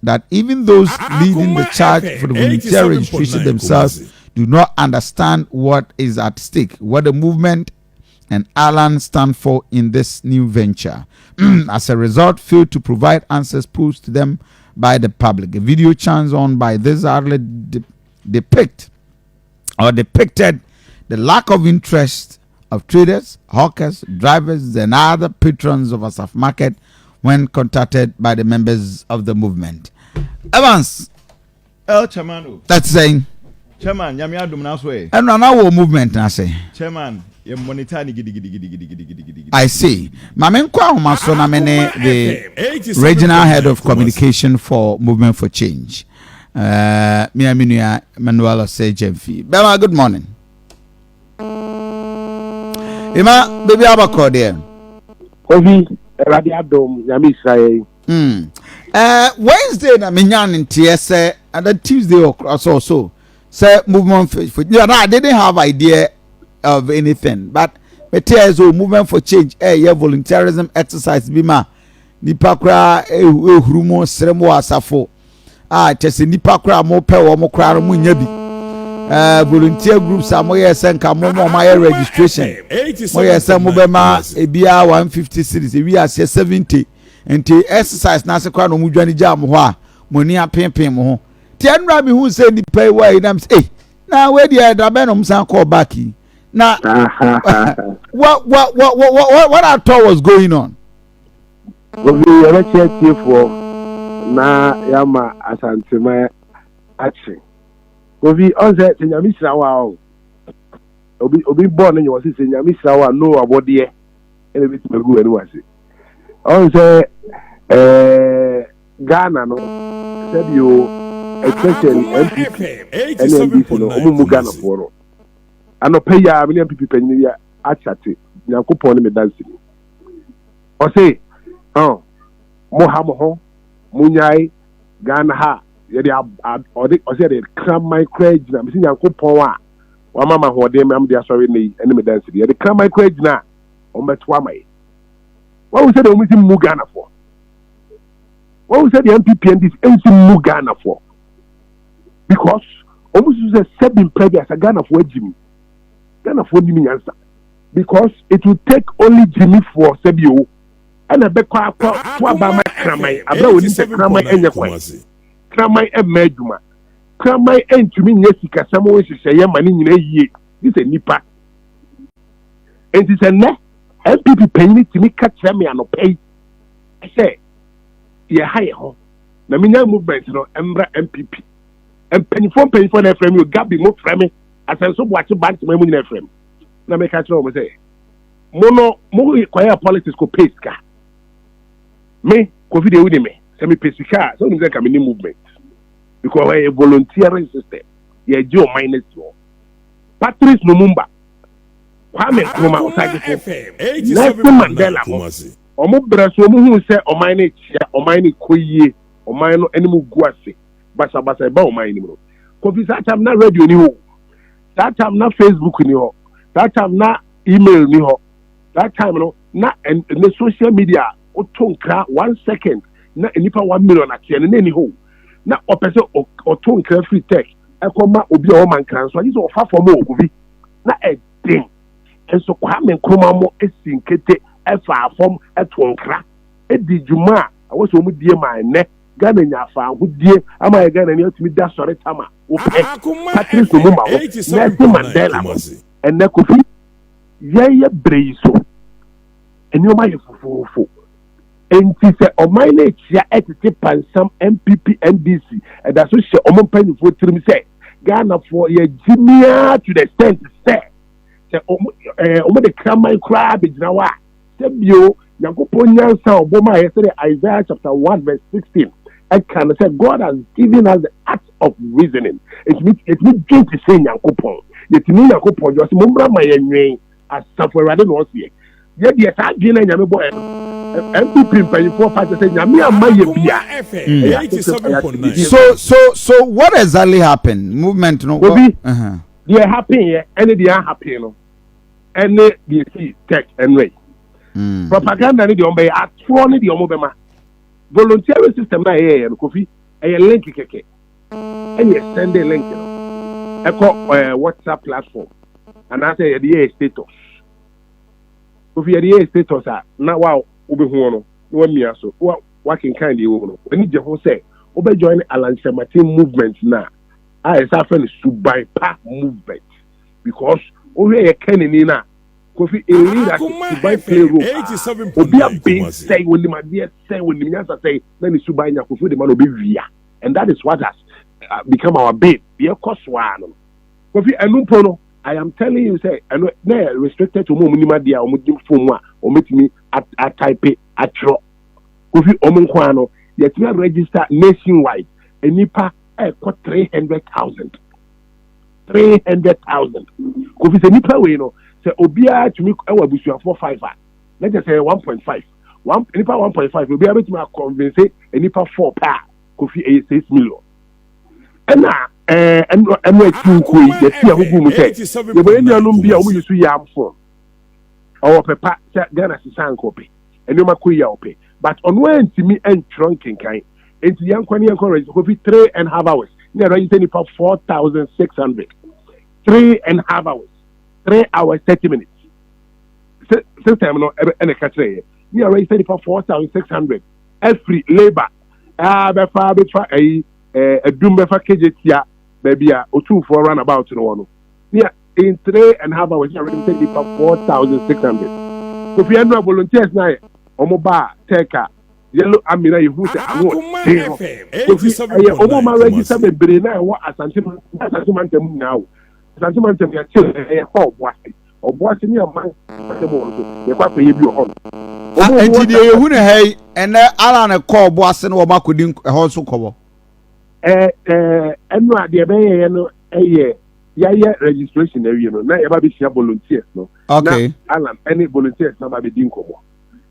That even those leading the charge for the volunteer registration themselves do not understand what is at stake, what the movement and Alan stand for in this new venture. As a result, failed to provide answers posed to them by the public. A video chance on by this outlet depict or depicted the lack of interest of traders, hawkers, drivers, and other patrons of Asaf Market when contacted by the members of the movement. Evans. El Chairman. That's saying. Chairman, Nyame adom na so eh. Ɛno na wɔ movement na se. Chairman, yɛ monitor ni gidigidi. I see. Maame nkɔ ahoma so na me ne the regional head of communication for Movement for Change. Me and me Manuel Osei Jemfi. Bema, good morning. Ima, baby abakɔ deɛ. Kofi, Awurade adom, Nyame Israel. Wednesday na menya ne nteɛ sɛ and then Tuesday or so sɛ movement for I didn't have idea of anything, but mete sɛ Movement for Change ɛyɛ volunteerism exercise bi ma nipa koraa ehuru mu sere mu wɔ asafo a kyɛ sɛ nipa koraa mo pɛ wɔn koraa no mo nya bi volunteer groups a moyɛ sɛ nka mo ayɛ registration, moyɛ sɛ mo bɛ ma ebiara 150 cedis, ewi aseɛ 70, nti exercise n'ase koraa na ɔmo dwane gya mo hɔ a mo ani apempem mo ho. Tí ɛnura mi hu sɛ nipa yi wɔ yi nam sɛ ee na wei deɛ dabɛn na ɔmo san kɔɔ back yi na what I thought was going on. Obi yɛbɛkyɛ tiefoɔ na yɛama Asantema akye. Kofi, ɔn sɛ Nyame hyira wo a, o obi bɔɔ ne nyɛ wɔ sɛ Nyame hyira wo a, no abɔdeɛ ɛna ebɛtumi agu w'anim ase. Ɔn sɛ Ghana no, sɛbi o, especially NPP ɛne NDC no, ɔmo mu Ghanafoɔ no anɔpɛ yi a mene NPP panyin yi akyate, Nyankopɔn ne me dansi ni, ɔse ɔn mo ha mo ho mo nyae Ghana ha yɛde ɔde ɔsɛ yɛde kraman kora gyina mesi Nyankopɔn a wama ma ahoɔden ma de asɔre ne yi ɛne me dansi ni, yɛde kraman kora gyina a wɔn bɛto ama yi. Wɔn sɛ deɛ wɔn si mu Ghanafoɔ, wɔn sɛ deɛ NPP, NDC nsi mu Ghanafoɔ, because wɔn nso sɛ sɛbi mpɛ bi asa Ghanafoɔ agyi mu, Ghanafoɔ nim nyansa, because it will take only gyimifoɔ sɛbi o ɛna bɛkɔ akɔ to aba ama kraman abira wɔn nim sɛ kraman ɛnyɛ kwan, kraman ɛmma adwuma, kraman ɛntumi nyɛ sikasɛm wɔn nhyehyɛeɛ ma ne nyinaa yie yi sɛ nipa. Nti sɛ nnɛ NPP panyin tumi ka kyerɛ me anɔpɛ yi sɛ yɛha yɛ ho na menya movement no mmra, NPP mpanyinfoɔ na ɛfrɛ mi o, Gabi mo frɛ mi, Asɛnso Buakye Bantama mu nyinaa ɛfrɛ mi, na meka kyerɛ wɔn sɛ mo no mo kɔyɛ politics kɔ pay sika. Me Kofi deɛ, wuni me sɛ me pɛ sika a, sɛ wonim sɛ nka me ne movement, because ɛyɛ volunteering system, yɛgye ɔman no si hɔ. Patrice Lumumba, Kwame Nkrumah, Ɔsagyefo Nelson Mandela mo, ɔmo brɛ so ɔmo hu sɛ ɔman no kyia, ɔman no kɔ yie, ɔman no anim gu ase basabasa ɛba ɔman no mu no. Kofi, saa time na radio ni hɔ, saa time na Facebook ni hɔ, saa time na email ni hɔ, saa time no na ne social media woto nkra 1 second na nipa 1 million ateɛ no na ni hɔ. Na ɔpɛ sɛ ɔto nkra free tech ɛkɔma obi a ɔma nkra nso agye sɛ ɔfa fam o. Kofi, na ɛden nso Kwame Nkrumah mo esi nkete ɛfa fam ɛto nkra ɛdi dwuma a ɛwɔ sɛ wɔn die ma ɛnɛ Ghana nya afa ahodie ama yɛ Ghana ni atumi da sɔre tama wopɛ. Patrice Lumumba hɔ, Nelson Mandela hɔ, ɛnɛ Kofi yɛyɛ bere yi so nneɛma yɛ fufuufo. Nti sɛ ɔman no akyia ɛtete pansam, NPP, NDC ɛda so hyɛ ɔmo mpanyinfoɔ tirim sɛ Ghanafoɔ yɛgye mia to the extent sɛ ɔmo de kraman koraa bɛgyina hɔ a, sɛ bio Nyankopɔn nyansa a ɔbɔ maa yɛ, sɛdeɛ Isaiah chapter 1 verse 16 ɛka no sɛ God has given us the art of reasoning, etumi dwen te sɛ Nyankopɔn, yɛtumi Nyankopɔn dwe. Ɔsɛ mo mmra ma yɛn nwɛn asafo Awurade na ɔseɛ yɛ deɛ saa adwene na Nyame bɔ ɛ NPP mpanyinfoɔ fa kyɛ sɛ Nyame ama yɛ bia ɛyɛ asɛm, ɛyɛ asɛm. So what exactly happened? Movement no. Obi deɛ happen yɛ ɛne deɛ happen no ɛne deɛ si tech ɛnwɛ yi propaganda ne deɛ ɔmo bɛyɛ atorɔ ne deɛ ɔmo bɛma volunteering system na ɛyɛ yɛ no. Kofi. Ɛyɛ link kɛkɛ ɛna yɛ send link no ɛkɔ WhatsApp platform anaasɛ yɛde yɛ status. Kofi, yɛde yɛ status a, na wa wobɛhu no na wamia so wa wakenkan deɛ ɛwɔ mu no, w'ani gye ho sɛ wobɛjoin Alan Kyerematen movement no a yɛsɛ afrɛ no Suban Pa movement, because wohwɛ yɛ kanani no a, Kofi, in leadership, suban play role paa. Obi aben sɛn, onim adeɛ sɛn, onim nyansa sɛn, na ne suban nya, Kofi, de ma no obɛwia, and that is what has become our bane. Deɛ ɛkɔ so a no, Kofi, ɛno mpo no, I am telling you sɛ ɛno na yɛ restricted to ɔmo a ɔmo nim adeɛ a ɔmo di phone mu a ɔmo betumi atype atwerɛ. Kofi, ɔmo nko ara no, yɛtumi register nationwide nipa ɛkɔ 300,000, 300,000. Kofi, sɛ nipa wei no, sɛ obiara tumi ɛwɔ abusuafoɔ five a, na kyerɛ sɛ 1.5, one nipa 1.5, obiara bɛtumi aconvince nipa four pɛ a, Kofi, ɛyɛ 6 million. Ɛna ɛno akyi nkuo yi, yɛti ɛho gu mu sɛ yɛbɛyɛ nuanom bi a wɔn yi so yam phone, ɔwɔ pɛpa sɛ Ghana sisa nka ɔpɛ nneɛma kɔ yi a ɔpɛ, but ɔno antumi ntwerɛ nkenkan, nti yɛn kɔ ne yɛn kɔ register. Kofi, 3.5 hours ne yɛ register nipa 4,600. 3.5 hours, 3 hours 30 minutes system no ɛbɛ ɛna ɛka kyerɛ yɛ ne yɛ register nipa 4,600 ɛfiri Labour ɛa bɛfa ɛyi Ɛdum bɛfa Kejetia, baabi a Otumfoɔ roundabout no wɔ no, ne yɛ in 3.5 hours yɛ register nipa 4,600. Kofi, ɛnura volunteers na yɛ ɔmo ba tɛɛka Yellow Army na yehu sɛ ano ɔden no, Kofi, ɛyɛ ɔmo ma register bebree na ɛwɔ Asante mantam nyinaa o. Asante mantam yɛkyɛ ɛyɛ hɔ Ɔboase, Ɔboase ne aman mantam wɔ no so, yɛkɔ akɔyɛ bi wɔ hɔ no. Nti deɛ yɛhu ne ha yi, ɛnɛ Alan kɔ Ɔboase no, wɔn akɔdi ɛhɔ nso kɔbɔ. ɛɛ ɛɛ ɛnu a deɛ ɛbɛyɛ yɛ no, ɛyɛ yɛayɛ registration awie no na yɛba bɛhyia volunteers no na Alan ɛne volunteers na ba bɛdi nkɔmɔ.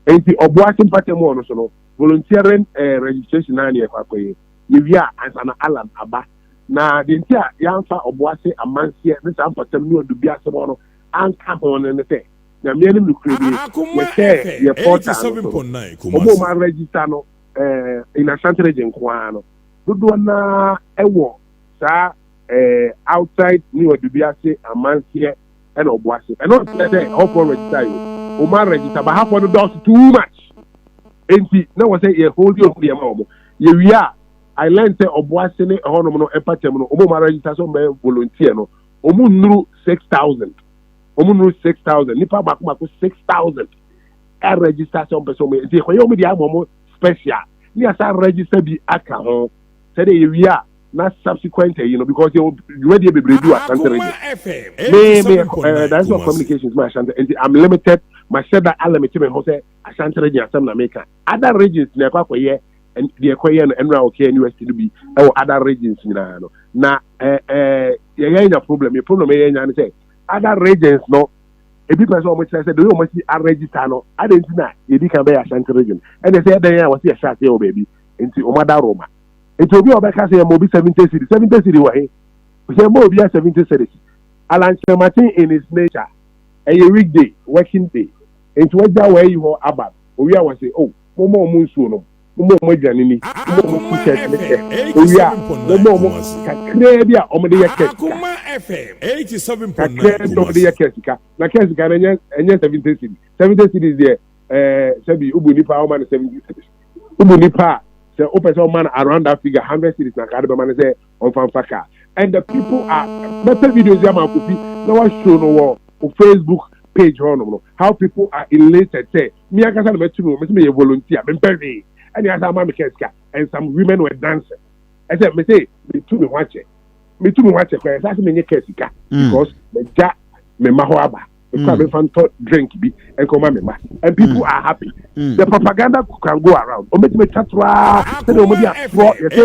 Nti Ɔboase mpatam wɔ no so no, volunteering registration naa ne yɛkɔ akɔyɛ. Yɛwie a, ansa na Alan aba. Na deɛ nti a yɛamfa Ɔboase amanseɛ ne saa mpatam ne ɔdo bi asɛm hɔ no anka ho no ne sɛ, Nyame anim nokura bi, yɛhwɛ yɛ portal no so no, ɔmo a ɔmo register no in Ashanti Region nko ara no, dodoɔ naa ɛwɔ saa outside ne ɔdo bi ase amanseɛ ɛna Ɔboase. Ɛno nkyerɛ sɛ ɛhɔfoɔ register yi o, ɔmo register, but hafoɔ no dɔɔso too much, nti na wɔ sɛ yɛ hold ɔmo deɛ ma ɔmo. Yɛwie a, I learn sɛ Ɔboase ne ɛhɔnom no mpakyɛm no, ɔmo register sɛ ɔmo bɛyɛ volunteer no, ɔmo nnuru 6,000, ɔmo nnuru 6,000. Nipa baako baako 6,000 ɛ register sɛ ɔmo pɛ sɛ ɔmo yɛ, nti ɛkɔyɛ ɔmo deɛ ama ɔmo special ne yasa register bi aka ho sɛdeɛ yɛwie a na subsequent ɛyi no, because yɛ dwumadie bebree bi wɔ Asante Region. Me director of communications ma Asante, nti I'm limited, ma hyɛ da alimit me ho sɛ Asante Region asɛm na meka. Other regions na ɛkɔ akɔyɛ deɛ ɛkɔyɛ no ɛnura ɔkɛ university no bi ɛwɔ other regions nyinaa no, na ɛɛ ɛɛ yɛyɛ nya problem. Yɛ problem yɛ nya ne sɛ other regions no, ebi pɛ sɛ ɔmo kyerɛ sɛ de ɔmo si aregister no adi, nti na yɛdi kan bɛyɛ Asante Region, ɛna sɛ ɛdɛn a wɔsi yɛhyɛ aseɛ wɔ baabi, nti ɔmo ada Roma. Nti obi a ɔbɛka sɛ yɛ ma obi 70 cedis, 70 cedis wɔ he? Yɛ ma obi a 70 cedis. Alan Kyerematen in his nature, ɛyɛ weekday, working day, nti wagya wɔayi hɔ aba owi a wɔsɛ, oh, mo ma ɔmo nsuo nom, mo ma ɔmo aduane ni, mo ma ɔmo t-shirt ne kyɛ owi a, mo ma ɔmo kakraa bi a ɔmo de yɛ kɛ sika, kakraa bi a ɔmo de yɛ kɛ sika. Na kɛ sika no ɛnyɛ 70 cedis. 70 cedis deɛ, sɛbi, ubu nipa a ɔma no 70 cedis, ubu nipa a sɛ wopɛ sɛ ɔma no around that figure, 100 cedis na kaade bɛma no sɛ ɔmfa kaa. And the people are mɛpɛ videos yi ama Kofi na wa show no wɔ o Facebook page hɔnom no, how people are elated sɛ mi ankasa na mɛtu mi wɔ mɛ sɛ meyɛ volunteer, mempɛ hwee, ɛne asa ama mi kɛ sika, and some women were dancing. Ɛsɛ mɛ sɛ metu mi ho akyɛ, metu mi ho akyɛ kora, ɛsɛ sɛ menyɛ kɛ sika because mɛgya me ma hɔ aba mekɔ a mefa ntɔ drink bi nkɔma me ma, and people are happy. The propaganda can go around, ɔmɛtumi atwa toraa sɛdeɛ ɔmɔde atorɔ yɛsɛ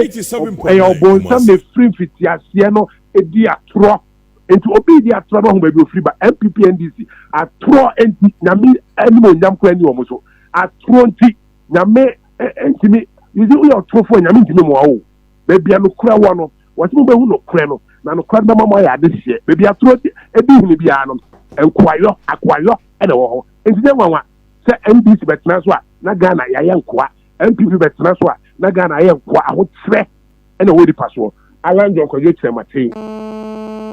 ɛyɛ ɔbɔnsam na efiri mfitiaseɛ no edi atorɔ. Nti obi di atorɔ no, ɔho baabi ofiri ba. NPP, NDC atorɔ nti Nyame anim onyam kora ni wɔn so. Atorɔ nti Nyame ntumi yìí. Woyɛ ɔtorofoɔ, Nyame ntumi mmoa wo. Baabi a nokora wɔ no, wɔsɛ mo bɛhu nokorɛ no na nokorɛ no bɛma mo ayɛ adehyeɛ. Baabi atorɔ edi hene biara no, nkoayɔ, akoayɔ ɛna ɛwɔ hɔ. Nti nyɛ nwanwa sɛ NDC bɛtena so a na Ghana yɛayɛ nkoa, NPP bɛtena so a na Ghana ayɛ nkoa. Ahokyerɛ. Ɛna ɔwɔ nipa soɔ. Alan John Kwadwo Kyerematen,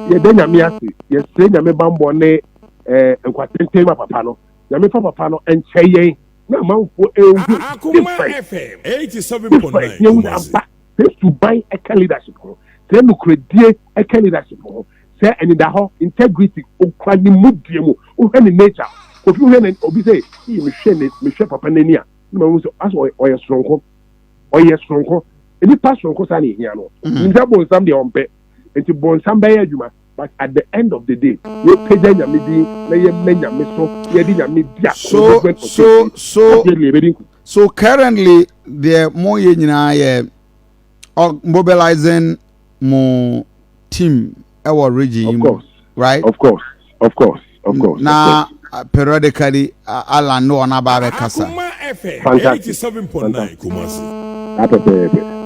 yɛda Nyame ase, yɛsrɛ Nyame bammɔ ne eh, nkwa tenten ma papa no. Nyame fa papa no nkyɛ yɛn na amanfoɔ ɛnhu difference, difference, yɛhu sɛ ampa sɛ suban ɛka leadership ho, sɛ nokorɛdie ɛka leadership ho, sɛ anidahɔ, integrity, okura ne mudie mu, wohwɛ ne nature, Kofi wohwɛ ne, obi sɛ, mehwɛ ne, mehwɛ papa n'ani a, na mahu sɛ asɛ ɔyɛ soronko. Ɔyɛ soronko. Nipa soronko saa na ehia no. Nim sɛ bonsam deɛ ɔmpɛ. Nti bonsam bɛyɛ adwuma but at the end of the day yɛpagya Nyame din na yɛma Nyame so na yɛde Nyame di ako So movement for so change yi so definitely yɛbɛdi nkunim. So currently deɛ mo yɛ nyinaa yɛ mobilizing mo team ɛwɔ region yi Of mu, course. right? Of course. Of course. Of course. Of Na course. Periodically Alan ne wɔn aba abɛkasa. Fantastic. Fantastic. Saa pɛpɛɛpɛ.